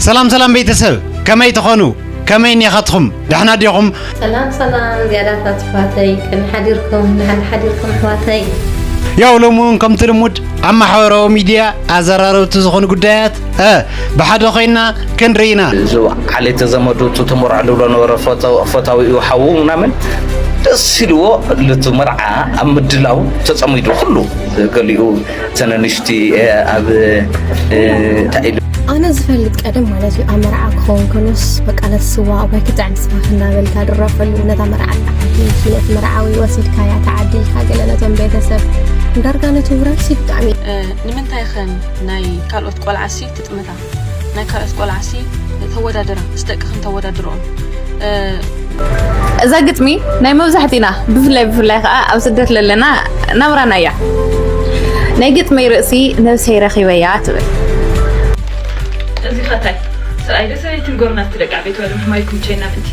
ሰላም ሰላም ቤተሰብ፣ ከመይ ትኾኑ? ከመይ ኔኻትኹም? ደሕና ዲኹም? ሰላም ሰላም ዝያዳታት ኣሕዋተይ፣ ከመይ ሓዲርኩም? ደሓን ሓዲርኩም ኣሕዋተይ? ያው ሎሚ እውን ከምቲ ልሙድ ኣብ ማሕበራዊ ሚድያ ኣዘራረብቲ ዝኾኑ ጉዳያት እ ብሓደ ኮይና ክንርኢ ኢና። እዚ ዓሌተ ዘመዱ እቲ ተመርዖ ዝብሎ ነበረ ፈታዊኡ ሓዉ ምናምን ደስ ኢልዎ ልቲ መርዓ ኣብ ምድላው ተጸሚዱ ኩሉ ገሊኡ ተነንሽቲ ኣብ እንታይ ኢሉ ኣነ ዝፈልጥ ቀደም ማለት እዩ ኣብ መርዓ ክኸውን ከሎስ በቃ ነቲ ስዋ ወይ ክጥዕም ስዋ እናበልካ ድረፈሉ ነታ መርዓት ዓዲ ነቲ መርዓዊ ወሲድካያ ተዓዲልካ ገለ ነቶም ቤተሰብ ዳርጋ ነቲ ውራይሲ ብጣዕሚ ንምንታይ ኸን ናይ ካልኦት ቆልዓሲ ትጥምታ ናይ ካልኦት ቆልዓሲ ተወዳድራ ምስ ደቅኽን ተወዳድርኦም እዛ ግጥሚ ናይ መብዛሕቲና ብፍላይ ብፍላይ ከዓ ኣብ ስደት ለለና ናብራና እያ ናይ ግጥመይ ርእሲ ነብሰይ ረኺበያ ትብል እዚ ኸታይ ሰብኣይ ዶ ሰበይትን ጎርና ትደቃ ቤት ወደ ምሕማይኩም ቻይና ምንቲ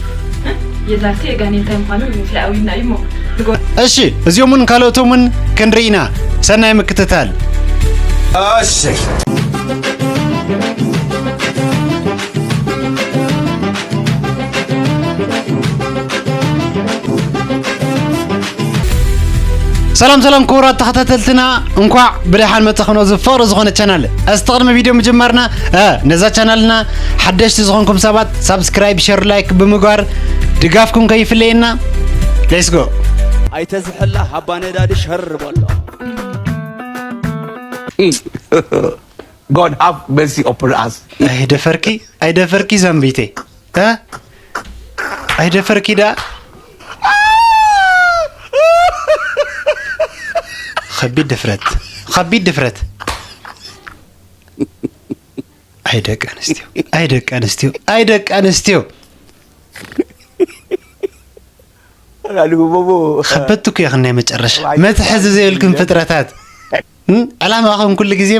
የዛቲ የጋኔ እንታይ ምዃኑ ንምፍላይ ኣውይና እዩ እሞ ንጎ እሺ እዚኦምን ካልኦቶምን ክንርኢ ኢና ሰናይ ምክትታል እሺ ሰላም ሰላም ክቡራት ተኸታተልትና እንኳዕ ብደሓን መጻኹም ኣብዚ ፍቕሪ ዝኾነ ቻናል እስቲ ቅድሚ ቪድዮ ምጅማርና እ፣ ነዛ ቻናልና ሓደሽቲ ዝኾንኩም ሰባት ሳብስክራይብ ሸር ላይክ ብምግባር ድጋፍኩም ከይፍለየና let's go ኣይተዝሕላ ሃባ ነዳዲ ሸር በሎ God have mercy upon us. ኣይደፈርኪ ኣይደፈርኪ ዘንቢተይ እ? ኣይደፈርኪ ዳ ከቢድ ድፍረት ከቢድ ድፍረት ኣይ ደቂ ኣንስትዮ ኣይ ደቂ ኣንስትዮ ኣይ ደቂ ኣንስትዮ ከበድቲ እኮ ኢኽን ናይ መጨረሻ መትሐዚ ዘይብልክን ፍጥረታት ዕላማኹም ኩሉ ግዜ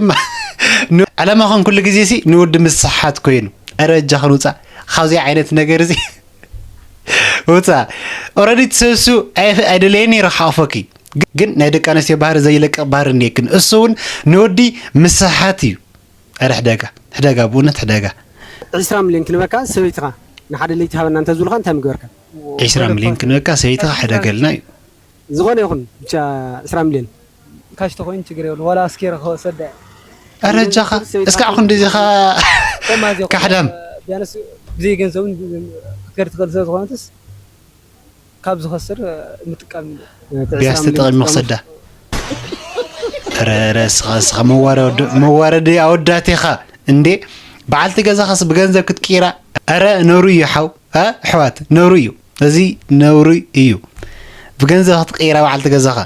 ዕላማኹም ኩሉ ግዜ ሲ ንወዲ ምስሓት ኮይኑ ኧረ እጃኽን ውፃእ ካብዚ ዓይነት ነገር እዚ ውፃእ ኦረዲ ትሰሱ ኣይደለየኒ ይረሓቕፎኪ ግን ናይ ደቂ ኣንስትዮ ባህሪ ዘይለቅቕ ባህሪ እኒየክን እሱ እውን ንወዲ ምስሓት እዩ ኧረ ሕደጋ ሕደጋ ብእውነት ሕደጋ ዕስራ ሚልዮን ክንበካ ሰበይትኻ ንሓደ ለይቲ ሃበና እንተዝብሉኻ እንታይ ምግበርካ? ዕስራ ሚልዮን ክንበካ ሰበይትኻ ሕደገልና እዩ ዝኾነ ይኹን ብቻ ዕስራ ሚልዮን ካሽ ተኾይኑ ችግር የብሉ ዋላ ኣስኬረ ክወሰዳ ኣረ እጃኻ እስካዕ ክንዲ እዚኻ ካሕዳም ቢያንስ ብዘይ ገንዘብን ክትከድ ትኽእል ስለ ዝኾነትስ ካብ ዝኸስር ምጥቃም ቢያስ ተጠቒሚ ክሰዳ ረረ ስኻ ስኻ መዋረዲ ኣወዳት ኢኻ እንዴ በዓልቲ ገዛኻስ ብገንዘብ ክትቅይራ ኣረ ነሩ እዩ ሓው ኣሕዋት ነሩ እዩ እዚ ነውሪ እዩ ብገንዘብ ክትቅይራ በዓልቲ ገዛኻ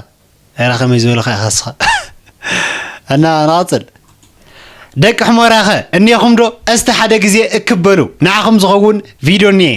ኧረ ከመይ ዝበልኻ ኢኻ እስኻ እና ንቐፅል ደቂ ሕሞራኸ እኒኹም ዶ እስቲ ሓደ ግዜ እክበሉ ንዓኹም ዝኸውን ቪድዮ እኒኤ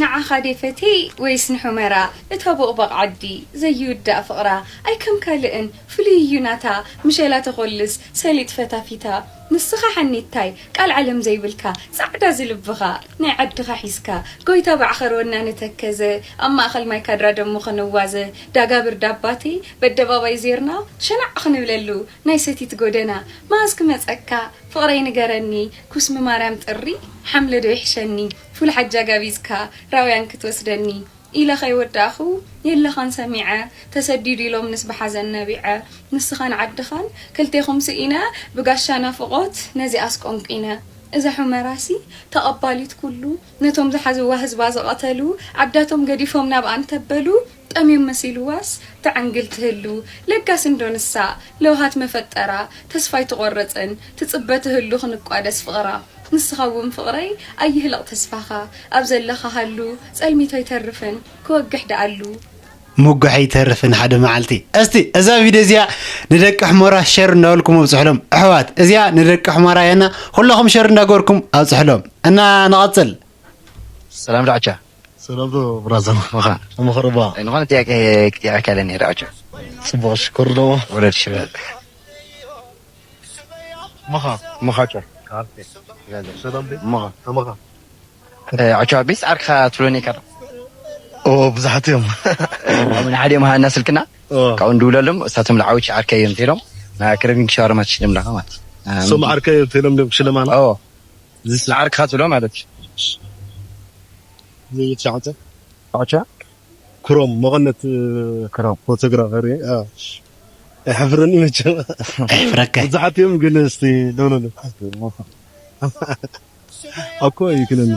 ንዓኻ ደይ ፈትይ ወይስ ንሑመራ እታ ቦቕባቕ ዓዲ ዘይውዳእ ፍቕራ ኣይከም ካልእን ፍሉይ እዩ ናታ ምሸላ ተኾልስ ሰሊጥ ፈታፊታ ንስኻ ሓኒታይ ቃል ዓለም ዘይብልካ ጻዕዳ ዝልብኻ ናይ ዓድኻ ሒዝካ ጎይታ ባዕኸር ወና ንተከዘ ኣብ ማእኸል ማይ ካድራ ደሞ ኸነዋዘ ዳጋ ብርድ ኣባቴ በደባባይ ዜርና ሸናዕ ኽንብለሉ ናይ ሰቲት ጎደና መኣዝ ክመጸካ ፍቕረይ ንገረኒ ኩስሚ ማርያም ጥሪ ሓምለ ዶ ይሕሸኒ ፉል ሓጃ ጋቢዝካ ራውያን ክትወስደኒ ኢለ ከይወዳእኹ የለኻን ሰሚዐ ተሰዲዱ ኢሎምንስ ብሓዘን ነቢዐ ንስኻን ዓድኻን ክልቴኹም ስኢነ ብጋሻ ናፍቖት ነዚኣስ ቆንቂነ እዛ ሑመራሲ ተቐባሊት ኩሉ ነቶም ዝሓዝዋ ህዝባ ዝቐተሉ ዓዳቶም ገዲፎም ናብኣ እንተበሉ ጠምዮም መሲልዋስ ተዓንግል ትህሉ ለጋስ እንዶ ንሳ ለውሃት መፈጠራ ተስፋ ኣይትቖርጽን ትጽበ ትህሉ ክንቋደስ ፍቕራ ንስኻ እውን ፍቕረይ ኣይህለቕ ተስፋኻ ኣብ ዘለኻ ሃሉ ጸልሚት ኣይተርፍን ክወግሕ ደኣሉ። ምጉሕ ኣይተርፍን ሓደ መዓልቲ። እስቲ እዛ ቪድዮ እዚኣ ንደቂ ሕሞራ ሸር እንዳበልኩም ኣብፅሕሎም ኣሕዋት። እዚኣ ንደቂ ሕሞራ እያና ኩለኹም ሸር እንዳገበርኩም ኣብፅሕሎም እና ንቐፅል። ሰላም ዳዕቻ። ሰላም ዶ ብራዘር። ምኻ። ምኽርባ። ዝኾነ ጥያቄ ክጥያቄ ኣለኒ ዳዕቻ። ፅቡቕ ሽኮር ዶ። ወለድ ሽበል። ምኻ። ምኻቸ። ሰላም ቤት። ምኻ። ምኻ። ኣቻ ቤስ ዓርካ ትብሎኒ ኢካ ዶ? ኦ ብዙሓት እዮም። ኣብ ንሓደ መሃና ስልክና ካብኡ ንድውለሎም እሳቶም ለዓዊች ዓርከ እዮም ተሎም። ክረሚን ክሻወር ማች ሽልምና ማለት። ሶም ዓርከ እዮም ተሎም ዶም ሽልማና። ኦ። ዝስዓርካ ትብሎ ማለት እዩ። ዘይትሻዓተ ኣቻ ክሮም መቐነት ክሮም ፎቶግራፈር እየ። ኣዎ። ኣይሕፍርን እዩ መቸም። ኣይሕፍረካ። ብዙሓት እዮም ግን እስቲ ደውለሉ። ኣኮ ይክለኒ።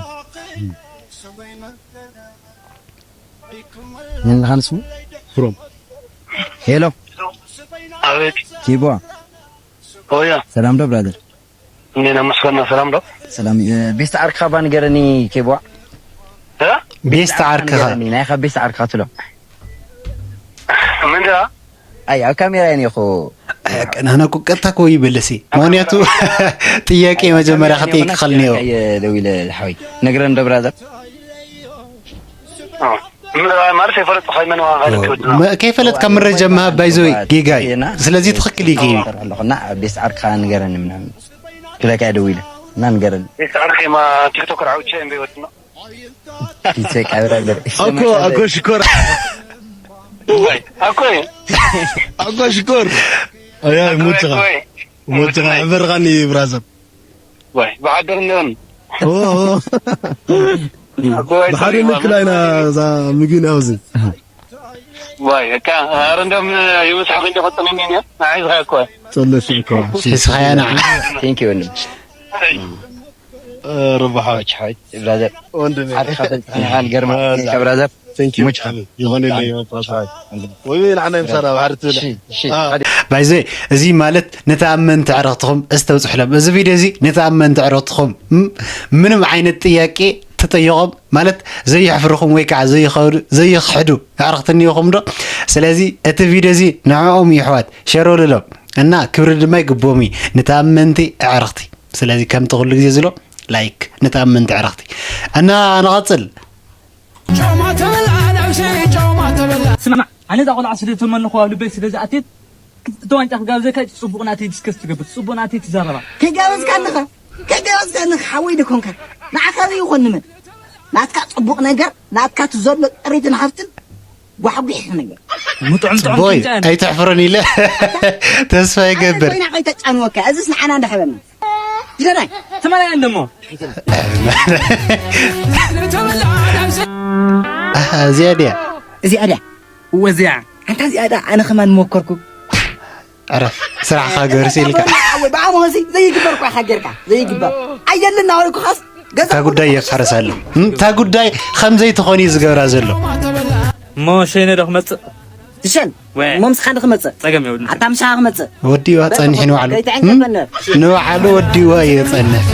መን ኢልካ ንስሙ? ክሮም። ሄሎ። ኣቤት። ኪቦ። ኦያ። ሰላም ዶ ብራዘር? እንዴና መስገና ሰላም ዶ? ሰላም። እ፣ ቤስት ዓርክኻ ባ ንገረኒ ኬቦ። እ? ቤስት ዓርክኻ። ንገረኒ፣ ናይኻ ቤስት ዓርክኻ ትሎ። ምንድራ? ኣይ፣ ኣብ ካሜራ እየ እኮ። ኣይ፣ ኣቀ-፣ ንሕና እኮ ቀጥታ እኮ ይበለሲ። ምኽንያቱ ጥያቄ መጀመርያ ክጠይቅ ክኸል ነይሩ። ኣየ ደዊለ ሓወይ። ነግረን ዶ ብራዘር? ኦ። ም-፣ ማለት የፈለጥኩ ኸይመን ዋጋ ኦ። ልክ ወድና። መ-፣ ከይፈለጥካ መረጃ ምሃብ ባይዘወይ ጌጋ እዩ። እና ስለዚ ትኽክል እዩ ጌጋ። ኣለኹና ኣብ ቤስት ዓርክኻ ንገረኒ ምናምን። ክለካ እየ ደዊለ እና ንገረኒ። ቤስት ዓርክማ ቲክቶከር ዓውቼ እምቢ ወድና። ይሰቃ ብራዘር። ኣኮ፣ ኣኮ ሽኮር። ወይ፣ ኣኮ እየ። ኣኮ ሽኮር። ኣያ፣ ኣኮ ሙትኻ። ኣኮ እየ። ሙትኻ፣ ሙትኻ። ሕበርኻኒ ብራዘር። ወይ፣ ብሓደር እኒኦን። ኦ፣ ኦ። ኣኮ ወይ፣ ብሓደ ሰሪዋ፣ ንክላይና መን እዛ ምግቢ ናውዚ። ወይ፣ እካ፣ ኣረ እንደም ይምስሓ ክንዲ ኸጥኒ ሚንያ። ንዓይ ዝኻ እኮ። ጸለሽ እኮ። ሒዝኻያ ንዓ። Thank you ወንድም። ኣይ። እ፣ ርብሓ። ቻይ፣ ብራዘር። ወንድሜ። ዓርክኻ ተንጽሕና ንገርማ። እ፣ ብራዘር። Thank you። ሙች። ይኾን ኢለ እየ፣ ፓስታ። ወይ፣ ወይ፣ ንዓና ይምሳና፣ ባሕሪ ትብል። እሺ፣ እሺ። አ። ባይዘ፣ እዚ ማለት ነቲ ኣመንቲ ዕረኽትኹም እስተብጽሕሎም። እዚ ቪድዮ እዚ ነቲ ኣመንቲ ዕረኽትኹም ም-፣ ምንም ዓይነት ጥያቄ ተጠየቖም ማለት ዘይሕፍርኹም ወይ ከዓ ዘይኸዱ-፣ ዘይኽሕዱ ኣዕረኽቲ እኒኦኹም ዶ? ስለዚ እቲ ቪድዮ እዚ ንዕኦም እዩ፣ ኣሕዋት፣ ሸር በሉሎም እና ክብሪ ድማ ይግብኦም እዩ ነቲ ኣመንቲ ኣዕረኽቲ። ስለዚ ከምቲ ኩሉ ግዜ ዝሎ ላይክ ነቲ ኣመንቲ ኣዕረኽቲ እና ንቐጽል። ስማዕ፣ ኣነ እዛ ቆልዓ ስለ ተመንኹ ኣብ ልበይ ስለ ዝኣትየት፣ እቲ ዋንጫ ክጋብዘካ ጽቡቕ ናተይ ዲስከስ ትገብር፣ ጽቡቕ ናተይ ትዛረባ። ከይጋበዝካ ኣለኻ፣ ከይጋበዝካ ኣለኻ፣ ሓወይ ዶ ኮንካ? ንዓኻ ዶ ይኾን ንመን? ናትካ ጽቡቕ ነገር፣ ናትካ እቲ ዘሎ ጥሪትን ሃብትን ጓሕጒሕ ነገር። ምጥዑም ጥዑም ጽቡቕ እዩ። ጭንጫ። ኣይተሕፍሮን ኢለ ተስፋ ይገብር። ኮይና ከይተጫንወካ፣ እዚስ ንዓና እንዳሕበና። ይደናይ። ትመላያ እንደሞ። ኣሃ፣ እዚኣ ድያ? እዚኣ ድያ? እወ፣ እዚኣ። ኣንታ እዚኣ ድያ? ኣነ ከማን ሞከርኩ። ዕረፍ፣ ስራሕኻ ግበር ሲልካ። ኣወ፣ ብኣሞሲ ዘይግበር እኳ ኢኻ ጌርካ፣ ዘይግበር። ኣየልና ወልኩኻስ፣ ገዛ እታ ጉዳይ የፋርስ ኣሎ። እም፣ እታ ጉዳይ ከም ዘይትኾን እዩ ዝገብራ ዘሎ። እሞ ሸይነ ዶ ክመጽእ? ትሸን፣ ወይ። እሞ ምሳኻ ዶ ክመጽእ? ጸገም የብሉን። ኣታ ምሳኻ ክመጽእ? ወዲዋ በል፣ ጸኒሑ ንባዕሉ። ከይትዕንቀፈኒ። እም? ንባዕሉ ወዲዋ እዩ ጸንሕ።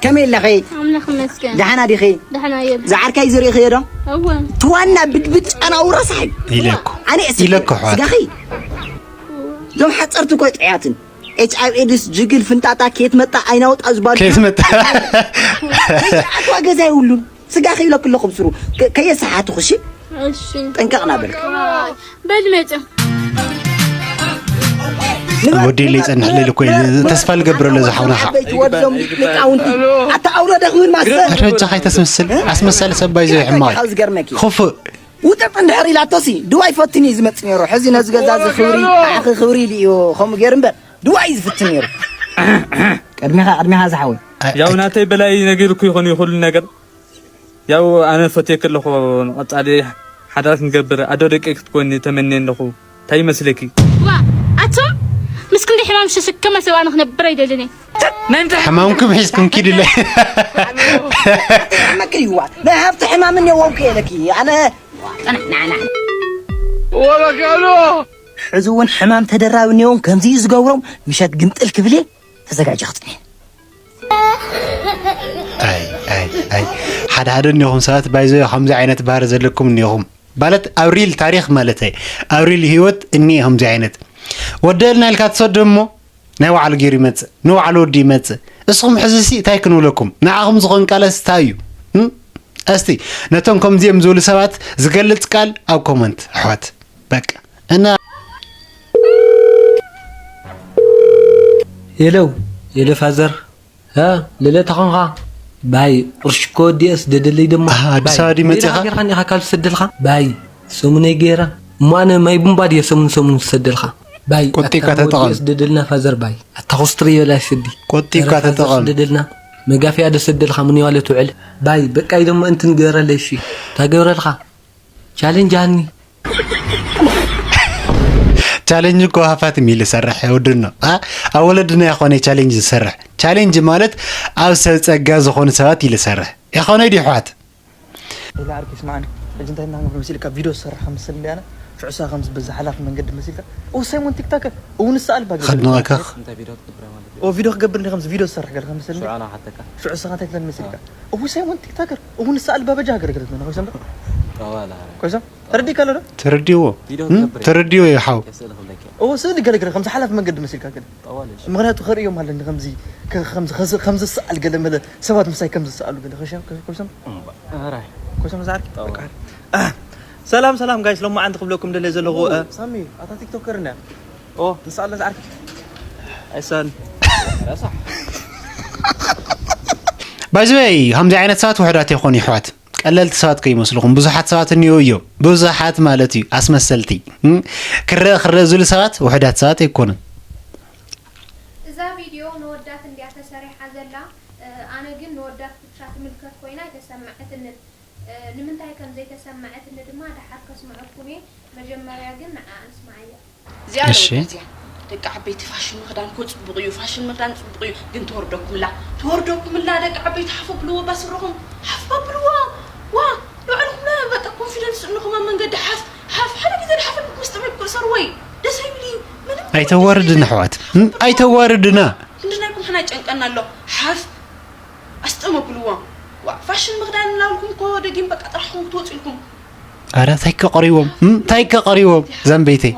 ከመይ ኣለኺ? ኣምላኽ ይመስገን። ደሓና ዲኺ? ደሓና እየ። ዝዓርካይ ዝርኢኽዮ ዶ? እወ። እቲ ዋና ብድብድ ጨናዊ ረሳሕ እዩ። ኢለ እኮ። ኣነ እስ-፣ ኢለ እኮ ኣሕዋት። ስጋኺ። እዞም ሓፀርቲ እኮ ጥዕያትን። ኤች ኣይ ቪ ኤድስ፣ ጅግል፣ ፍንጣጣ፣ ከየት መጣ፣ ኣይናውጣ ዝበሉ። ከየት መጣ? ከየኣትዋ ገዛ የብሉን። ስጋኺ ኢለኪ ኣለኹ ብስሩ። ከ-፣ ከየሰሓትኹ እሺ? እሺ። ጠንቀቕ ናበልኪ። በል መጽ። ወዲ ኢለ ይጸንሕ ለይሉ እኮ እዩ። ተስፋ ልገብረሉ ዝሓውና ኸዓ። ዓበይቲ ወዶም ሊቃውንቲ። ኣታ ኣውሎ ደኽብን ማሰ። ረጃ ካይተስምስል። ኣስመሳሊ ሰባይ ዘይ ሕማቕ። ካብ ዝገርመኪ። ኹፉእ። ውጥጥ እንድሕር ኢላቶሲ፣ ድዋይ ፈትኒ እዩ ዝመጽእ ነይሩ። ሕዚ ነዚ ገዛ እዚ ክብሪ፣ ንዓኺ ክብሪ ኢሉ እዩ ከምኡ ገይሩ እምበር፣ ድዋይ እዩ ዝፍትን ነይሩ። ቅድሚኻ፣ ቅድሚኻ ዝሓወይ። ያው ናተይ በላይ ነጊርኩ ይኾን ይኹሉ ነገር። ያው ኣነ ፈትየኪ ኣለኹ፣ ንቐጻሊ ሓዳር ክንገብር፣ ኣዶ ደቂ ክትኮኒ ተመንየ ኣለኹ። እንታይ ይመስለኪ? ዋ፣ ኣቶ፣ ምስ ክንዲ ሕማም ዝተሸከመ ሰብ ኣነ ክነብር ኣይደልን እየ። ናይ ምንታይ ሕማምኩም ሒዝኩም ኪድለ። ሕመክሪ ይዋ፣ ናይ ሃብቲ ሕማም እኔ ወንኩ የለኪ። ኣነ፣ ዋ፣ ጸናሕ፣ ና፣ ና። ወበካሉ። ሕዚ እውን ሕማም ተደራቢ እኒኦም ከምዚ እዩ ዝገብሮም፣ ምሸት ግንጥል ክብል እየ። ተዘጋጅ ክትኒ። ኣይ፣ ኣይ፣ ኣይ። ሓደ ሓደ እኒኹም ሰባት ባይዘ ከምዚ ዓይነት ባህሪ ዘለኩም እኒኹም። ማለት ኣብ ሪል ታሪኽ ማለት እየ። ኣብ ሪል ህይወት እኒኤ ከምዚ ዓይነት። ወደልና ኢልካ ትሰዶ እሞ ናይ ባዕሉ ገይሩ ይመጽእ። ንባዕሉ ወዲ ይመጽእ። እስኹም ሕዚ ሲ እንታይ ክንብለኩም? ንዓኹም ዝኾን ቃለስ እንታይ እዩ? እም? እስቲ ነቶም ከምዚኦም ዝብሉ ሰባት ዝገልጽ ቃል ኣብ ኮመንት ኣሕዋት። በቃ። እና የለው፣ የለ ፋዘር። እ፣ ልደታ ኾንኻ? ባይ፣ ቁርሺ እኮ ወዲኤስ ደደለይ ደሞ። ኣሃ፣ ኣዲስ ባይ፣ ኣበባ ድዩ መጺኻ? ሌላ ሃገር ኻን ኢኻ ካብ ዝሰደልካ? ባይ፣ ሰሙነይ ገይረ። እሞ ኣነ ማይ ቡምባ ድየ ሰሙን ሰሙን ዝሰደልካ? ባይ ቆጢብካ ኣታ ተጠቐም። ወዲ ስደደልና ፋዘር ባይ ኣታ ኩስትሪ ይበላ ስዲ። ቆጢብካ ኧረ ፋዘር ተጠቐም። ስደደልና መጋፍያ ዶ ሰደልካ ምን ይዋለ ትውዕል ባይ በቃ ኢዶሞ እንትን ገረለ እሺ ታገብረልካ ቻሌንጅ ሃኒ። ቻሌንጅ እኮ ሃፋትም ኢሉ ይሰርሕ ወድኖ። አ? ኣብ ወለድና ይኾነ ቻሌንጅ ዝሰርሕ። ቻሌንጅ ማለት ኣብ ሰብ ጸጋ ዝኾኑ ሰባት ኢሉ ይሰርሕ። ይኾነ ድዩ ኣሕዋት? ኢላ ዓርኪ ስምዓኒ፣ ሕጂ እንታይ እናገበርኩ መሲልካ ቪድዮ ዝሰርሕ ከም ዝመስል እንድየ ኣነ፣ ሽዑ ንስኻ ከምዚ በዚ ሓላፊ መንገዲ መሲልካ፣ እው ሳይሞን ቲክታከር፣ እው ንሳ ኣልባ ገለ ከድንቐካ። እው ቪድዮ ክገብር እንደ ከምዚ ቪድዮ ዝሰርሕ ገለ ከም ዝመስል እንድየ፣ ሽዑ ንስኻ እንታይ ትብለኒ መሲልካ፣ እው ሳይሞን ቲክታከር፣ እው ንሳ ኣልባ በጃ ሃገር ገለ ትብለኒ ኮይሰም ዶ? ኮይሰም ተረዲእካ ኣሎ ዶ? ተረዲዎ። ተረዲዎ ይሓው። እዎ ስእሊ ገለ ገለ ከምዚ ሓላፊ መንገዲ መሲልካ ገለ ምክንያቱ ከርእዮም ኣለኒ ከምዚ ከ- ከምዚ ከዚ- ከምዚ ዝሰኣል ገለ መለ ሰባት ምሳይ ከምዚ ዝሰኣሉ ገለ ከሸም ከሸም ከሸም ዛር ሰላም ሰላም ጋይስ ሎማዓንቲ ክብለኩም ደለ ዘለኹ እ፣ ሳሚ ኣታ ቲክቶከር እንድያ ኦ ንስኣለ ዝዓርኪ ኣይሳን ባይዘወይ ከምዚ ዓይነት ሰባት ውሕዳት ይኾኑ ይሕዋት። ቀለልቲ ሰባት ከይመስልኹም ብዙሓት ሰባት እኒኦ እዮም። ብዙሓት ማለት እዩ ኣስመሰልቲ። እም? ክረእ ክረእ ዝብሉ ሰባት ውሕዳት ሰባት ኣይኮኑን። እዛ ቪድዮ ንወዳት እንድያ ተሰሪሓ ዘላ ኣነ ግን ንወዳት ብቻ ትምልከት ኮይና ኣይተሰመዐትንን ንምንታይ ከም ዘይተሰመዐትኒ ድማ ደሓር ከስምዐኩም እየ መጀመርያ ግን ንዓኣ ንስምዓያ። እዚኣ እሺ። ለወዳት እያ። ደቂ ዓበይቲ ፋሽን ምኽዳን እኮ ጽቡቕ እዩ፣ ፋሽን ምኽዳን ጽቡቕ እዩ፣ ግን ተወርደኩምላ፣ ተወርደኩምላ ደቂ ዓበይቲ ሓፍ ኣብልዎ እባ ስረኹም፣ ሓፍ ኣብልዎ፣ ዋ ንባዕልኩም በቃ ኮንፊደንስ እንኹም ኣብ መንገዲ ሓፍ፣ ሓፍ ሓደ ግዜ ድሓፈልኩም ምስ ጠመይኩም እሰርዎ እዩ፣ ደስ ኣይብል እዩ፣ ምንም ኣይተዋርድና ኣሕዋት፣ እም፣ ኣይተዋርድና። ክንድናይኩም ሕና ይጨንቀና ኣሎ፣ ሓፍ ኣስጥም ኣብልዎ፣ ዋ ፋሽን ምኽዳን እናበልኩም እኮ ደጊም በቃ ጥራሕኹም ክትወጹ ኢልኩም። ኣረ ታይ ከ ቀሪዎም እም፣ ታይ ከ ቀሪዎም ዘንበይተይ።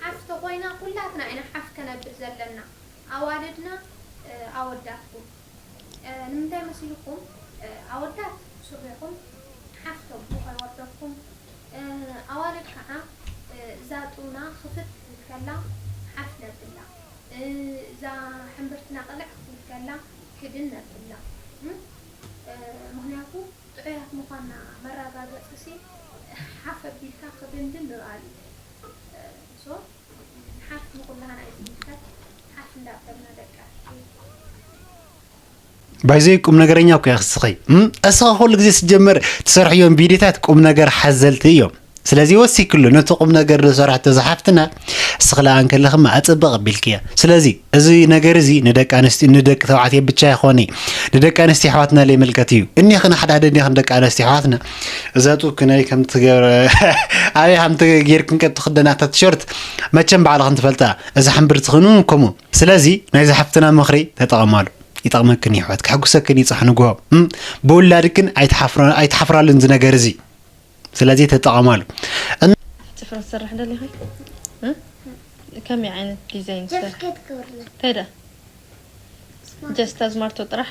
ሓፍ ተኾይና ኩላትና ኢና ሓፍ ከነብል ዘለና ኣዋልድና ኣወዳትኩም ንምንታይ መሲልኩም ኣወዳት ሱሪኹም ሓፍ ተብሉ ከይወርደኩም ኣዋልድ ከዓ እዛ ጡና ክፍት ክትብል ከላ ሓፍ ነብላ እዛ ሕምብርትና ቅልዕ ክትብል ከላ ክድን ነብላ ምክንያቱ ጥዑያት ምዃንና መረጋገፂ ሲ ሓፍ ኣቢልካ ክድንድን ንርኣሉ ሶ ሓፍ ንኹላህና እዩ ዝምልከት ሓፍ እንዳበልና ደቂ ኣሕዋት ባይዘይ ቁም ነገረኛ እኮ ኢኺ እስኺ እም? እስኻ ኩሉ ግዜ ስጀመር ትሰርሕዮም ቪድዮታት ቁም ነገር ሓዘልቲ እዮም ስለዚ ወሲክሉ ነቲ ቁም ነገር ዝሰርሐቶ ዝሓፍትና እስኽላ እንከለኽማ ኣፅብቕ ኣቢልክያ ስለዚ እዚ ነገር እዚ ንደቂ ኣንስትዮ ንደቂ ተባዕትዮ ብቻ ይኾነ ንደቂ ኣንስትዮ ኣሕዋትና ለይምልከት እዩ እኒኽን ሓደ ሓደ እኒኽን ደቂ ኣንስትዮ ኣሕዋትና እዛ ጡብ ክንደይ ከም ትገብረ ኣበይ ከም ጌርክን ከም ትኽደና እታ ቲሸርት መቸም ባዕልኽን ትፈልጣ እዛ ሕምብርቲ ኽን እውን ከምኡ ስለዚ ናይዛ ሓፍትና ምኽሪ ተጠቐማሉ ይጠቕመክን እዩ ኣሕዋት ከሕጉሰክን እዩ ፃሕ ንግሆ ብውላድክን ኣይትሓፍራሉን እዚ ነገር እዚ ስለዚ ተጠቐማሉ ፅፍራ ትሰርሕ ደሊኺ ከመይ ዓይነት ዲዛይን ትሰርሕ እንታይ ደኣ ጀስት ኣዝማርቶ ጥራሕ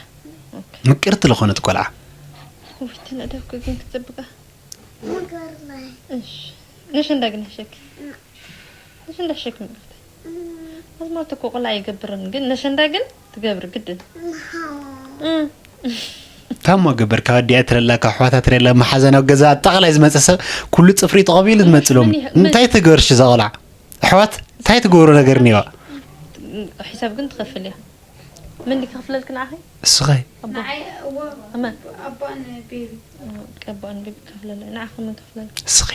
ምቅርቲ ዝኾነት ቆልዓ ውይ ተነደፍኩ ግን ክትፅብቃ እሺ ነሸንዳ ግን ሸክ ነሸንዳ ሸክ ምቅርቲ ኣዝማርቶ እኮ ቆልዓ ኣይገብርን ግን ነሸንዳ ግን ትገብር ግድን ታሞ ገበርካ ወዲኣ ትረላ ካብ ኣሕዋታ ትረላ መሓዘን ኣብ ገዛ ኣጠቓላይ ዝመፀ ሰብ ኩሉ ፅፍሪ ተቐቢሉ ዝመፅሎም እንታይ ትገብርሽ እዛ ቆልዓ ኣሕዋት እንታይ ትገብሮ ነገር እኒዋ ሒሳብ ግን ትኸፍል እያ መን ድዩ ክኽፍለልኪ ንዓኺ እስኸ ኣቦ እመ ኣባን ቤቢ ቀባን ቤቢ ከፍለለ ንዓኺ መን ከፍለልኪ እስኸ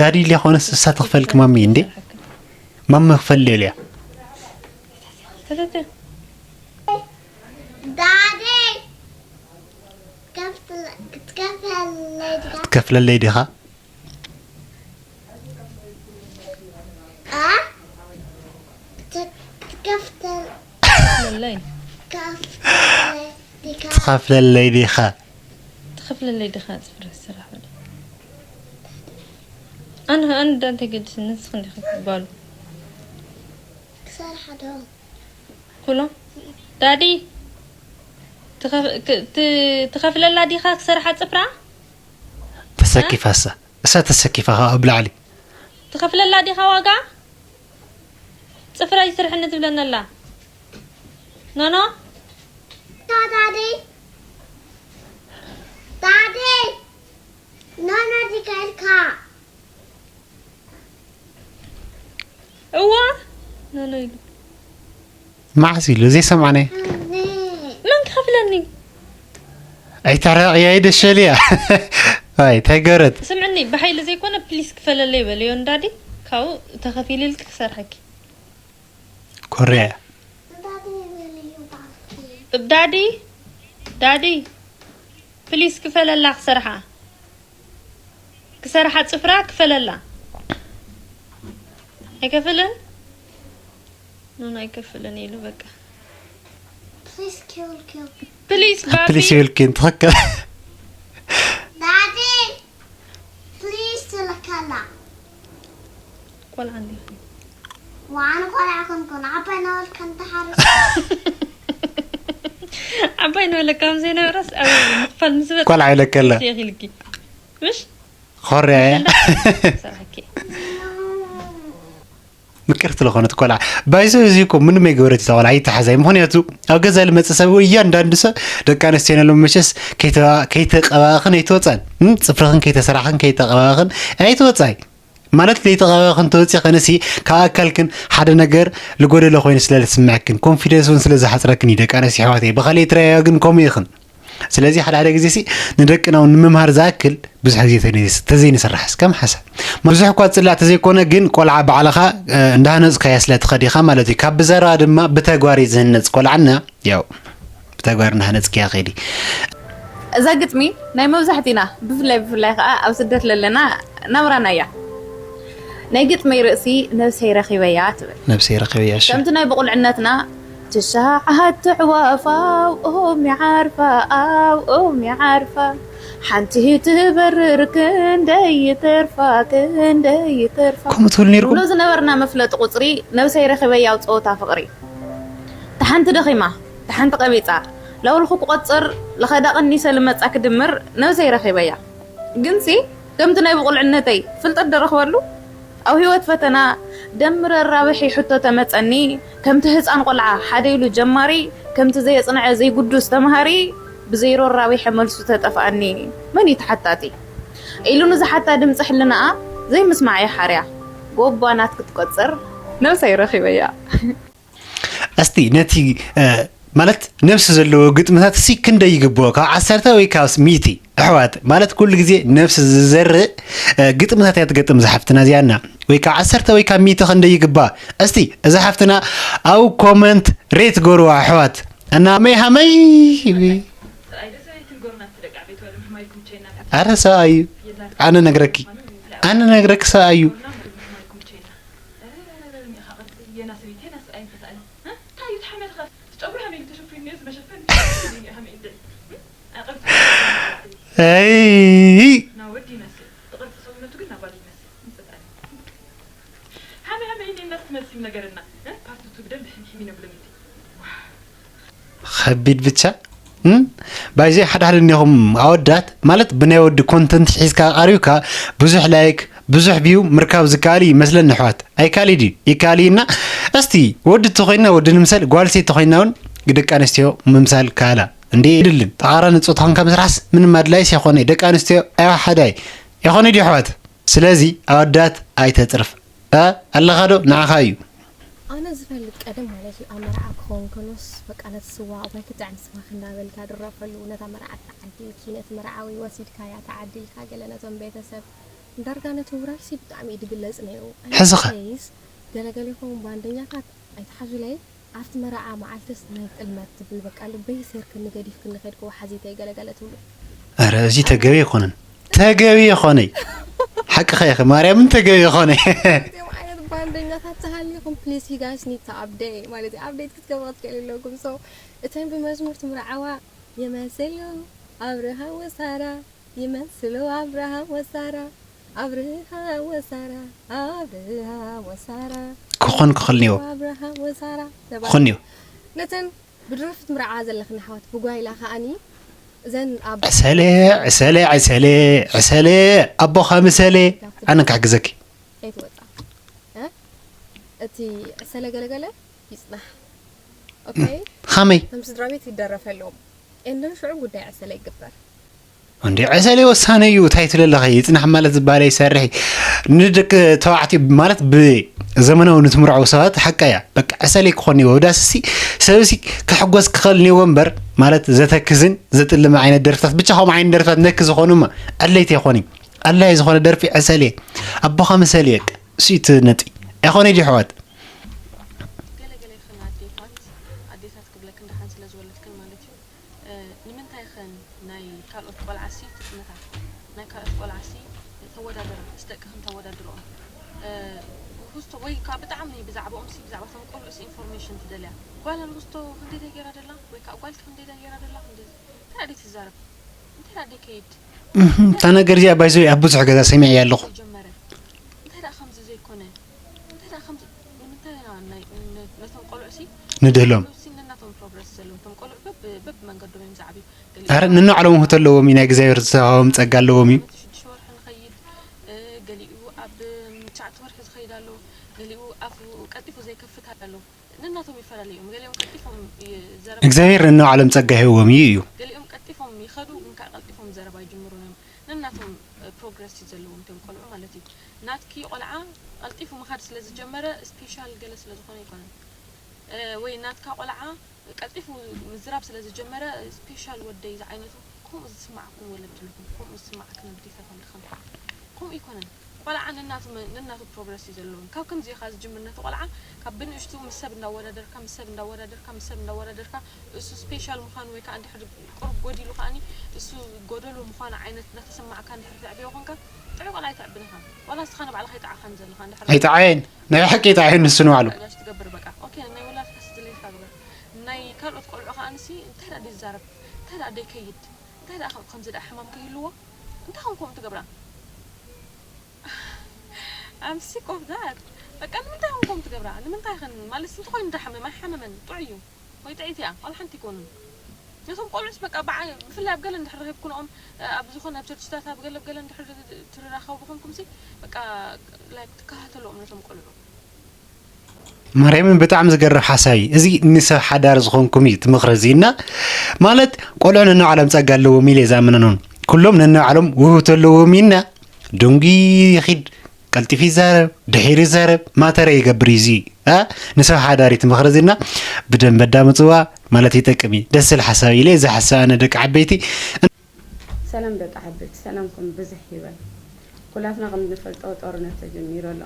ዳዲ ኢልያ ኮነስ እሳ ትኽፈልኪ ማሚ እንዴ ማሚ ክፈልዮ ኢልያ ተተተ ዳዲ ክትከፍለለይ ዲኻ ክትከፍለለይ ዲኻ ለለይ ትኸፍለለይ ዲኻ ትኸፍለለይ ዲኻ ፅፍረ ስራሕ በለ ኣነ ኣነ ዳንተ ገድስኒ ንስኽ እንዲኻ ትባሉ ክሰርሓ ዶ ኩሎ ዳዲ ትኸፍለላ ዲኻ ክሰርሓ ፅፍራ ተሰኪፋሳ እሳ ተሰኪፋ ከዓ ኣብ ላዕሊ ትኸፍለላ ዲኻ ዋጋ ፅፍራ ይስርሕኒ ትብለና ኣላ ኖኖ ዳዲ ዳዲ ኖኖ ዲካ ኢልካ እዋ ኖኖ ኢሉ መዓስ ኢሉ ዘይሰማዕናዮ? መን ክኸፍለኒ? ኣይተረቕያ ይደሸልያ ዋይ እንታይ ገረት? ስምዕኒ፣ ብሓይሊ ዘይኮነ ፕሊስ ክፈለለይ በልዮ ንዳዲ። ካብኡ ተኸፊልልኪ ክሰርሐኪ። ኮርያ ዳዲ ዳዲ ፕሊስ ክፈለላ ክሰርሓ ክሰርሓ ጽፍራ ክፈለላ። ኣይከፍልን ኑን ኣይከፍልን ኢሉ በቃ። Please kill kill. ፕሊስ ባቢ ፕሊስ ይብልኪ እንትኸከል Daddy, please ትልከላ። ቆልዓ እንዲኺ። ዋን ቆልዓ ኮንኩን ዓባይ ናወልካ እንተሓርስ ዓባይ ንበለ ከም ዘይነበረስ ኣብ ምኽፋል ምስ በ ቆልዓ ይለከለ ይኽልኪ ምሽ ኮርያ እያ ሰርሐኪ። ምቅርቲ ዝኾነት ቆልዓ ባይዞ እዚ እኮ ምንም ኣይገበረት እታ ቆልዓ ኣይተሓዛይ ምክንያቱ ኣብ ገዛ ልመፀ ሰብ እያንዳንዱ ሰብ ደቂ ኣነስትዮ ነሎም መሸስ ከይተቀባእኽን ኣይትወፃን እም? ፅፍርኽን ከይተሰራሕኽን ከይተቀባእኽን ኣይትወፃይ ማለት ለይተቀባእኽን ተወፂ ከነሲ ካብ ኣካልክን ሓደ ነገር ልጎደለ ኮይኑ ስለ ዝስምዐክን ኮንፊደንስ እውን ስለ ዝሓፅረክን እዩ ደቂ ኣነስትዮ ኣሕዋተይ ብካሊእ ትረኣያ ግን ከምኡ ኢኽን ስለዚ ሓደ ሓደ ግዜ ሲ ንደቅና እውን ንምምሃር ዝኣክል ብዙሕ ግዜ ተዘይንሰርሕስ ከም ሓሳብ ብዙሕ እኳ ፅላእ ተዘይኮነ ግን ቆልዓ ባዕልኻ እንዳሃነፅካያ ስለ ትኸድ ኢኻ ማለት እዩ ካብ ብዘረባ ድማ ብተግባር እዩ ዝህነፅ ቆልዓና ያው ብተግባር እንዳሃነፅክያ ኸይዲ እዛ ግጥሚ ናይ መብዛሕቲና ብፍላይ ብፍላይ ከዓ ኣብ ስደት ለለና ናብራና እያ ናይ ግጥመይ ርእሲ ነብሰይ ረኺበያ ትብል ነብሰይ ረኺበያ እሺ ከምቲ ናይ ብቑልዕነትና ትሻዓት ኣዕዋፍ ኣብኦም ይዓርፋ ኣብኦም ይዓርፋ ሓንቲ ትበርር ክንደይ ይተርፋ ክንደይ ይተርፋ ከምኡ ትብል ነርኩም ንብሎ ዝነበርና መፍለጢ ቁፅሪ ነብሰይ ረኺበያ ኣብ ፀወታ ፍቕሪ ተሓንቲ ደኺማ ተሓንቲ ቀቢፃ ለውልኹ ክቆፅር ለኸዳ ቀኒሰ ልመፃ ክድምር ነብሰይ ረኺበያ ግንሲ ከምቲ ናይ ብቑልዕነተይ ፍልጠት ደረኽበሉ ኣብ ህይወት ፈተና ደምረ ራብሒ ሕቶ ተመፀኒ ከምቲ ህፃን ቆልዓ ሓደ ኢሉ ጀማሪ ከምቲ ዘየፅንዐ ዘይጉዱስ ተምሃሪ ብዜሮ ራቢሐ መልሱ ተጠፍኣኒ መን እዩ ተሓታቲ ኢሉ ንዝሓታ ድምፂ ሕልናኣ ዘይምስማዕ እዩ ሓርያ ጎባናት ክትቆፅር ነብሰይ ረኺበያ እስቲ ነቲ ማለት ነብሲ ዘለዎ ግጥምታት ሲ ክንደይ ይግብኦ ካብ ዓሰርተ ወይ ካብ ሚእቲ ኣሕዋት ማለት ኩሉ ግዜ ነብሲ ዝዘርእ ግጥምታት እያ ትገጥም ዝሓፍትና እዚኣና ወይ ካብ ዓሰርተ ወይ ካብ ሚእቲ ክንደይ ይግባእ እስቲ እዛ ሓፍትና ኣብ ኮመንት ሬት ገርዋ ኣሕዋት እና መይ ሃመይ ኣረ ሰብኣዩ ኣነ ነግረኪ ኣነ ነግረኪ ሰብኣዩ ኣይ ከቢድ ብቻ ባይዘይ ሓደ ሓደ እኒኹም ኣወዳት ማለት ብናይ ወዲ ኮንተንት ሒዝካ ቀሪብካ ብዙሕ ላይክ ብዙሕ ቪው ምርካብ ዝከኣል እዩ ይመስለኒ ኣሕዋት ኣይካል እዩ ይካል እዩ እና እስቲ ወዲ ተኮይና ወዲ ንምሰል ጓልሲ ተኮይና እውን ደቂ ኣንስትዮ ምምሳል ካላ እንዴ ይድልን ተቃራኒ ፆታን ካብ ምስራሕስ ምንም ኣድላይስ የኮነ ደቂ ኣንስትዮ ኣይዋሓዳይ የኮነ ድዩ ኣሕዋት ስለዚ ኣወዳት ኣይተፅርፍ ኣለኻ ዶ ንዓኻ እዩ ኣነ ዝፈልጥ ቀደም ማለት እዩ ኣብ መርዓ ክኸውን ከሎስ በቃ ነቲ ስዋ ኣባይ ክጥዕም ስማኽ እንዳበልካ ድረፈሉ ነታ መርዓት ተዓዲልኪ ነቲ መርዓዊ ወሲድካያ ተዓዲልካ ገለ ነቶም ቤተሰብ ዳርጋ ነቲ ውራይሲ ብጣዕሚ እዩ ድግለጽ ነይሩ ሕዝኸ ስ ገለገሊኹም ባንደኛታት ኣይትሓዙለይ ኣብቲ መርዓ መዓልትስ ናይ ጥልመት ትብል በቃ ልበይ ሴርክኒ ገዲፍክኒ ከድክዎ ሓዚተይ ገለገለ ትብሉ ኧረ እዚ ተገቢ ኣይኮነን ተገቢ ይኾነይ ሓቅኻ ኢኺ ማርያምን ተገቢ ይኾነይ እዚኦም ዓይነት ባንደኛታት ተሃሊኹም please you guys need to update ማለት እዩ update ክትገብሩ ክትክእሉ ኣለኩም so እተን ብመዝሙር ትምርዓዋ ይመስሉ ኣብርሃ ወሳራ ይመስሉ ኣብርሃ ወሳራ ኣብርሃ ወሳራ ኣብርሃ ወሳራ ክኾን ክኽእል ነይዎ ኣብርሃ ወሳራ ክኾን ነይዎ ነተን ብድረፍት ምርዓ ዘለኽን ኣሕዋት ብጓይላ ከኣኒ እዘን ኣብ ዕሰለ ዕሰለ ዕሰለ ዕሰለ ኣቦኻ ምሰለ ኣነ ክሕግዘኪ ከይትወፃ እ? እቲ ዕሰለ ገለገለ ይፅናሕ okay ኻመይ ከም ስድራ ቤት ይደረፈሎም and then ሽዑ ጉዳይ ዕሰለ ይግበር እንዴ ዕሰሌ ወሳነ እዩ። እንታይ ትለለኸ? ይጽናሕ ማለት ዝበሃል ይሰርሕ። ንደቂ ተባዕትዮ ማለት ብዘመናዊ ንትምርዐው ሰባት ሓቀ እያ። በቃ ዕሰሌ ክኾን እኒዎ። ዳስሲ ሰብሲ ክሕጎስ ክኸል እኒዎ እምበር፣ ማለት ዘተክዝን ዘጥልም ዓይነት ደርፍታት፣ ብቻ ከምኡ ዓይነት ደርፍታት ነክ ዝኾኑማ ኣድለይቲ ይኾኑ። ኣድላይ ዝኾነ ደርፊ ዕሰሌ፣ ኣቦኻ ምሰል እየ። እሱ እዩ እቲ ነጥቢ። ኣይኾነ ድዩ ኣሕዋት? ገለ ገለ ይኽን ኣዴታት ኣዴታት ክብለክን ደሓን ስለ ዝወለድክን ማለት እዩ። እ፣ ንምንታይ ኸን ናይ ካልኦት ቆልዓሲ ትጥምታ? ናይ ካልኦት ቆልዓሲ ተወዳድራ፣ ምስ ደቅኽን ተወዳድርኦም። እ፣ ውህዝቶ ወይ ከዓ ብጣዕሚ ብዛዕባኦምሲ ብዛዕባ እቶም ቆልዑሲ ኢንፎርሜሽን ትደልያ። ጓል ኣንስቶ ክንደይ ገይራ ደላ ወይ ከዓ ጓልኪ ክንደይ ገይራ ደላ ክንደይ እንታይ ደይ ትዛረብ እንታይ ደይ ከይድ እታ ነገር እዚኣ ባይዘ ኣብ ብዙሕ ገዛ ሰሚዐያ ኣለኹ። ጀመረ እንታይ ደኣ ከምዚ ዘይኮነ እንታይ ደኣ ከምዚ ንምንታይ ኢና ናይ ነ- ነቶም ቆልዑ ሲ ንድህሎም ሲ ነናቶም ፕሮግረስ ዘለዎም እቶም ቆልዑ በብ በብ መንገዶም እዮም ዝዓብዩ ኣረ ንንባዕሎም ውህብቶ ኣለዎም እዩ። ናይ እግዚኣብሔር ዝተዋህቦም ጸጋ ኣለዎም እዩ። ነቲ ሽዱሽተ ወርሒ ንኸይድ እ፣ ገሊኡ ኣብ ትሽዓተ ወርሒ ዝኸይድ ኣሎ ገሊኡ ኣፉ ቀልጢፉ ዘይከፍት ኣሎ ነናቶም ይፈላለዩ እዮም ገሊኦም ቀልጢፎም ይ- ዘረባ እግዚኣብሔር ንንባዕሎም ጸጋ ሂብዎም እዩ እዩ። ገሊኦም ቀልጢፎም ይኸዱ ግን ከዓ ቀልጢፎም ዘረባ ይጅምሩን እዮም ነናቶም ፕሮግረስ እዩ ዘለዎም እቶም ቆልዑ ማለት እዩ ናትኪ ቆልዓ ቀልጢፉ ምኻድ ስለ ዝጀመረ ስፔሻል ገለ ስለ ዝኾነ ኣይኮነን እ፣ ወይ ናትካ ቆልዓ ቀልጢፉ ምዝራብ ስለ ዝጀመረ ስፔሻል ወደይ ዝዓይነቱ ከምኡ ዝስማዕኩም ወለዲ ኣለኹም ከምኡ ዝስማዕክን ኣዴታት ኣለኽን ከምኡ ኣይኮነን ቆልዓ ነናቱ መ- ነናቱ ፕሮግረስ እዩ ዘለዎም ካብ ከምዚ ኢኻ ዝጅምር ነቲ ቆልዓ ካብ ብንእሽቱ ምስ ሰብ እንዳወዳደርካ ምስ ሰብ እንዳወዳደርካ ምስ ሰብ እንዳወዳደርካ እሱ ስፔሻል ምዃኑ ወይ ከዓ እንድሕር ቁሩብ ጎዲሉ ከዓኒ እሱ ጎደሎ ምዃኑ ዓይነት እንዳተሰማዕካ እንድሕር ተዕብዮ ኮንካ ጥዑይ ቆልዓ ኣይተዕብን ኢኻ ዋላ ንስኻ ንባዕልኻ ኣይጠዓኻን ዘለኻ እንድሕር ኣይጠዓየን ናይ ሓቂ ኣይጠዓየን ንሱ ንባዕሉ። ጋሽ ትገብር በቃ ኦኬ ናይ ወላድካ ስድለይካ ግበር ናይ ካልኦት ቆልዑ ከዓንሲ እንታይ ደኣ ደይዛረብ እንታይ ደኣ ደይከይድ እንታይ ደኣ ከም- ከምዚ ደኣ ሕማም ከይህልዎ እንታይ ከም ከምኡ ትገብራ I'm sick of that በቃ ንምንታይ ከም ከምኡ ትገብራ ንምንታይ ኸን ማለት እንተኾይኑ ዳ ሓመም ኣይሓመመን ጥዑይ እዩ ወይ ጥዕይቲ እያ ዋላ ሓንቲ ኣይኮኑን ነቶም ቆልዑስ በቃ ብዓ ብፍላይ ኣብ ገለ እንድሕር ረኺብኩንኦም ኣብ ዝኾነ ኣብ ቸርችታት ኣብ ገለ ኣብ ገለ እንድሕር ትራኸቡ ኾንኩም ሲ በቃ ላይክ ትከታተልኦም ነቶም ቆልዑ ማርያምን ብጣዕሚ ዝገርም ሓሳብ እዩ እዚ። ንሰብ ሓዳር ዝኾንኩም እዩ ትምኽሪ እዚ እና ማለት ቆልዑ ነንባዕሎም ጸጋ ኣለዎም ኢለ ዛምነኖን ኩሎም ነንባዕሎም ውህብቶ ኣለዎም ኢና። ደንጉ ይኺድ ቀልጢፉ ይዛረብ ድሒሩ ይዛረብ ማተረ ይገብር እዩ እዚ። እ? ንሰብ ሓዳር እዩ ትምኽሪ እዚ እና ብደንበ ኣዳምፅዋ ማለት ይጠቅም እዩ። ደስ ዝብል ሓሳብ ኢለ እዚ ሓሳብ ኣነ ደቂ ዓበይቲ ሰላም ደቂ ዓበይቲ ሰላምኩም ብዝሕ ይበል። ኩላትና ከም ንፈልጦ ጦርነት ተጀሚሩ ኣሎ።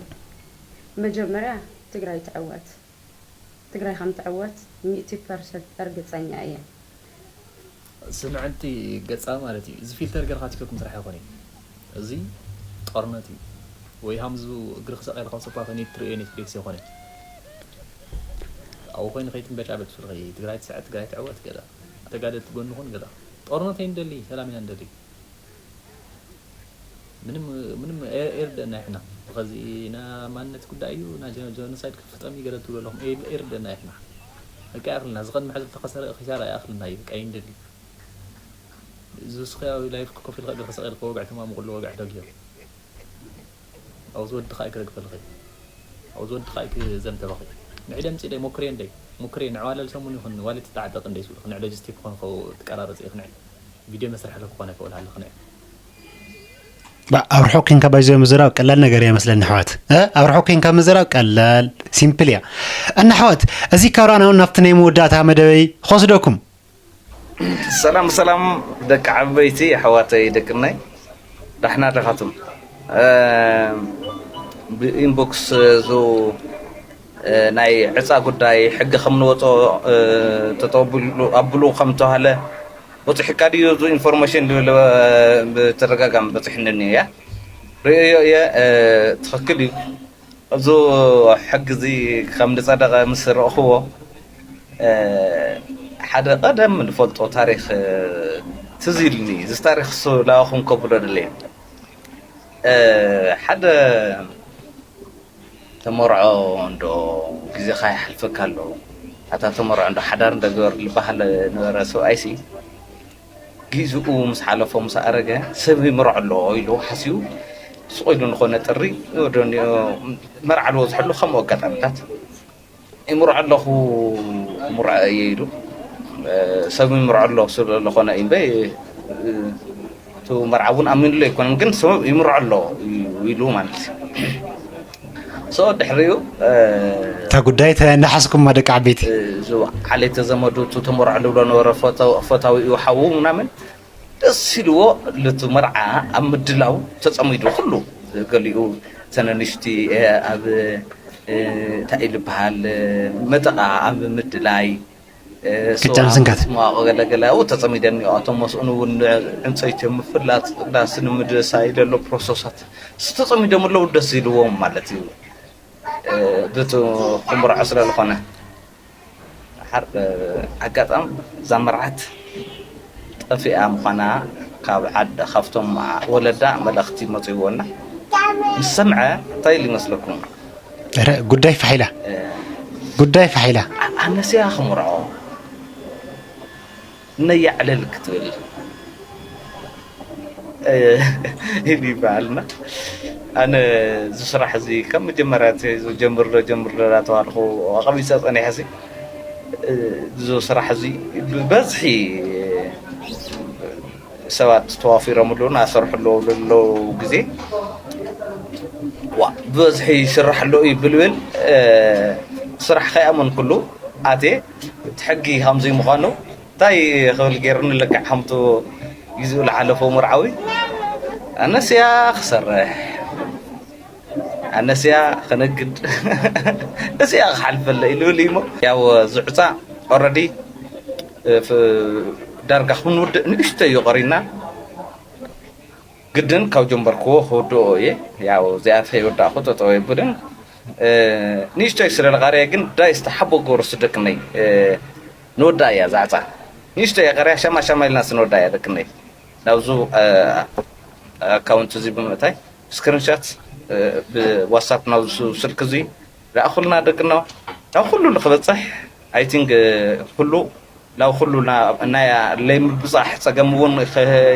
መጀመርያ ትግራይ ትዕወት። ትግራይ ከም ትዕወት ሚእቲ ፐርሰንት እርግፀኛ እየ። ስምዕቲ ገፃ ማለት እዩ እዚ ፊልተር ገርካ ትከኩም ስራሕ ይኮነ እዚ ጦርነት እዩ ወይ ሃምዙ እግሪ ክሰቀል ካብ ሰፓ ከኒ ትርእዮ ኔትፍሊክስ ይኮነ ኣብኡ ኮይኑ ከይትንበጫበጭ ፍርቂ ትግራይ ትስዕር ትግራይ ትዕወት ገለ ተጋደልቲ ጎኒ ኩን ገለ ጦርነት ኣይንደሊ ሰላም ኢና ንደሊ ምንም ምንም ኤርደና ይሕና ብኸዚ ና ማንነት ጉዳይ እዩ ና ጀኖሳይድ ክፍጠም ይገለ ትብሉ ኣለኹም ኤርደና ይሕና በቃ ይኣኽልና ዝቐድሚ ሕዚ ዝተኸሰረ ኪሳራ ይኣኽልና እዩ በቃ ይንደሊ እዚ ስኸ ላይፍ ኮፍ ኢልካ እግርካ ሰቒልካ ወግዒ ተማሙቕ ኣሎ ወግዒ ተግዮ ኣብዚ ወዲ ኸኣ ክረግፈልኺ ኣብዚ ወዲ ኸኣ ክዘንተበኺ ንዒ ደምፂ ደይ ሞክሬ እንደይ ሞክሬ ንዕዋለል ሰሙን ይኹን ዋለ ትጣዕጠቕ እንደይ ስብልኺ ንዒ ሎጂስቲክ ክኾን ትቀራረፂ ኢኺ ንዒ ቪድዮ መስርሒ ክኾነ ክእል ሃለኺ ንዒ ኣብ ርሑቕ ኬንካ ባይዞ ምዝራብ ቀላል ነገር እያ መስለኒ ኣሕዋት እ ኣብ ርሑቕ ኬንካ ምዝራብ ቀላል ሲምፕል እያ እና ኣሕዋት እዚ ካብ ረኣና እውን ናብቲ ናይ መወዳእታ መደበይ ክወስደኩም ሰላም ሰላም ደቂ ዓበይቲ ኣሕዋተይ ደቅናይ ዳሕና ደኻቱም ብኢንቦክስ ዙ ናይ ዕፃ ጉዳይ ሕጊ ከም ንወፆ ተጠብሉ ኣብሉ ከም ተባሃለ በፂሕካ ድዩ ዙ ኢንፎርሜሽን ዝብል ብተደጋጋሚ በፂሕንኒ እያ ርእዮ እየ ትኽክል እዩ እዙ ሕጊ እዚ ከም ዝፀደቐ ምስ ረእኽዎ ሓደ ቀደም ንፈልጦ ታሪክ ትዝ ኢልኒ እዚ ታሪክ ሱ ላባኹም ከብሎ ደለየ ሓደ ተመርዖ እንዶ ግዜኻ ይሓልፈካ ኣሎ ኣታ ተመርዖ እንዶ ሓዳር እንዶ ግበር ዝበሃል ነበረ ሰብኣይ ሲ ግዜኡ ምስ ሓለፎ ምስ ኣረገ ሰብ ይምርዖ ኣሎ ኢሉ ሓሲቡ ስቕ ኢሉ ንኾነ ጥሪ ወደኒኦ መርዓ ዝበዝሐሉ ከምኡ ኣጋጣሚታት ይምርዖ ኣለኹ ምርዖ እየ ኢሉ ሰብ ይምርዖ ኣሎ ስለዝኾነ እዩ እምበይ እቲ መርዓ እውን ኣሚኑሉ ኣይኮነን፣ ግን ሰብ ይምርዖ ኣሎ ኢሉ ማለት እዩ። ሶ ድሕሪኡ እታ ጉዳይ ተናሓስኩማ ደቂ ዓበይቲ። እዚ ዓሌተ ዘመዱ እቲ ተመርዖ ዝብሎ ነበረ፣ ፈታዊኡ ሓዉ ምናምን ደስ ኢልዎ፣ ልቱ መርዓ ኣብ ምድላው ተጸሚዱ። ኩሉ ገሊኡ ተነንሽቲ ኣብ እንታይ ዝበሃል መጠቓ ኣብ ምድላይ ክጫን ስንካት መዋቕ ገለገለ ኣብኡ ተጸሚደን እኒኦ። ኣቶም መስኡን እውን ዕንፀይቲ ምፍላጥ ዳስ ንምድሳይ ዘሎ ፕሮሰሳት ተጸሚዶም ኣለዉ። ደስ ኢልዎም ማለት እዩ። ብቱ ክምርዖ ስለ ዝኾነ ሓር ኣጋጣም እዛ መርዓት ጠፊኣ ምዃና ካብ ዓድ ካብቶም ወለዳ መልእኽቲ መፅእዎ እና ምስ ሰምዐ እንታይ ኢሉ ይመስለኩም? ጉዳይ ፋሕ ኢላ ጉዳይ ፋሕ ኢላ። ኣነስያ ክምርዖ ነያዕለል ክትብል ኢሉ ይበሃል እና ኣነ እዚ ስራሕ እዚ ካብ መጀመርያ ጀምር ዶ ጀምር ዶ እናተባልኩ ኣቐቢፀ ፀኒሐ ሲ እዚ ስራሕ እዚ ብበዝሒ ሰባት ተዋፊሮምሉ እናሰርሑ ኣለዉ ዘለዉ ግዜ ዋ ብበዝሒ ይስራሕ ኣሎ እዩ ብልብል ስራሕ ከይኣመንኩሉ ኣትየ እቲ ሕጊ ከምዚ ምዃኑ እንታይ ክብል ገይሩኒ ልክዕ ከምቱ ግዜኡ ዝሓለፎ መርዓዊ ኣነስያ ክሰርሕ ኣነስያ ክነግድ እዚኣ ክሓልፈለ ኢሉ ኢሞ ያው ዝዕፃ ኦረዲ ዳርጋ ክንውድእ ንእሽቶ እዩ ቀሪና ግድን ካብ ጀመርክዎ ክውድኦ እየ ያው እዚኣ ተይወዳእኩ ጠጠው የብልን ንእሽቶይ ስለ ዝቐረየ ግን ዳይ ዝተሓቦ ገበሩ ስደቅነይ ንወዳ እያ ዛዕፃ ንእሽቶይ ቀርያ ሸማ ሸማ ኢልና ስንወዳ እያ ደቅነይ ናብዙ ኣካውንት እዚ ብምእታይ ስክሪንሻት ብዋትሳፕ ናብዙ ስልክ እዚ ላእኹልና ደቅና ናብ ኩሉ ንክበፅሕ ኣይቲንግ ኩሉ ናብ ኩሉ ናይ ለይምብፃሕ ፀገም እውን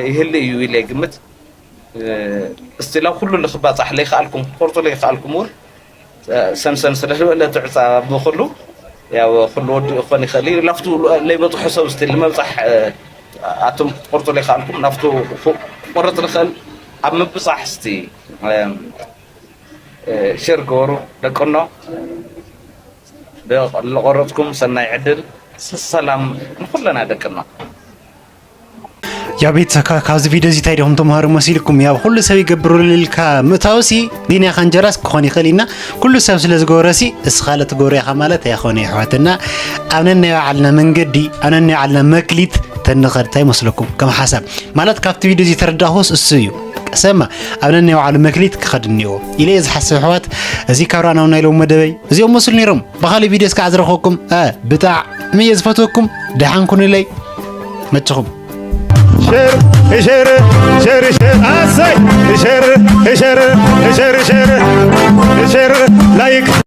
ይህል እዩ ኢለ ግምት እስቲ ናብ ኩሉ ልክባፃሕ ለይከኣልኩም ክትቆርፁ ለይከኣልኩም እውን ሰንሰን ስለ ዝበለ ትዕፃ ብኩሉ ያው ኩሉ ወዲኡ ክኾን ይኽእል እዩ ላፍቱ ለይበፅሑ ሰብ እስቲ ልመብፃሕ ኣቱም ክትቆርፁ ለይከኣልኩም ናፍቱ ክቆረፅ ንኽእል ኣብ ምብፃሕ እስቲ ሸር ገበሩ ደቅኖ ዝቆረፅኩም ሰናይ ዕድል ሰላም ንኩለና ደቅኖ። ያው ቤተሰብ ካብዚ ቪድዮ እዚ እንታይ ዲኹም ተምሃሩ መሲልኩም? ያው ኩሉ ሰብ ይገብርሉ ኢልካ ምእታውሲ ቢንያ ካንጀራስ ክኾን ይኽእል ኢና ኩሉ ሰብ ስለ ዝገብረሲ እስኻ ለትገብሮ ኢኻ ማለት ኣይኾነ ይሕዋትና። ኣብ ነናይ ባዕልና መንገዲ ኣብ ነናይ ባዕልና መክሊት ተንኸድ እንታይ መስለኩም? ከም ሓሳብ ማለት ካብቲ ቪድዮ እዚ ተረዳኹስ እሱ እዩ። ሰማ ኣብ ነናይ ባዕሉ መክሊት ክኸድ እኒኦ ኢለ እየ ዝሓስብ ኣሕዋት። እዚ ካብ ራእናው ናይ ሎም መደበይ እዚኦም መስሉ ነይሮም። ብኻሊእ ቪድዮ እስካዕ ዝረኸብኩም ብጣዕሚ እየ ዝፈትወኩም። ደሓን ኩኑለይ መችኹም። ሸር ሸር ሸር ሸር ኣሰይ ሸር ሸር ሸር ሸር ሸር ላይክ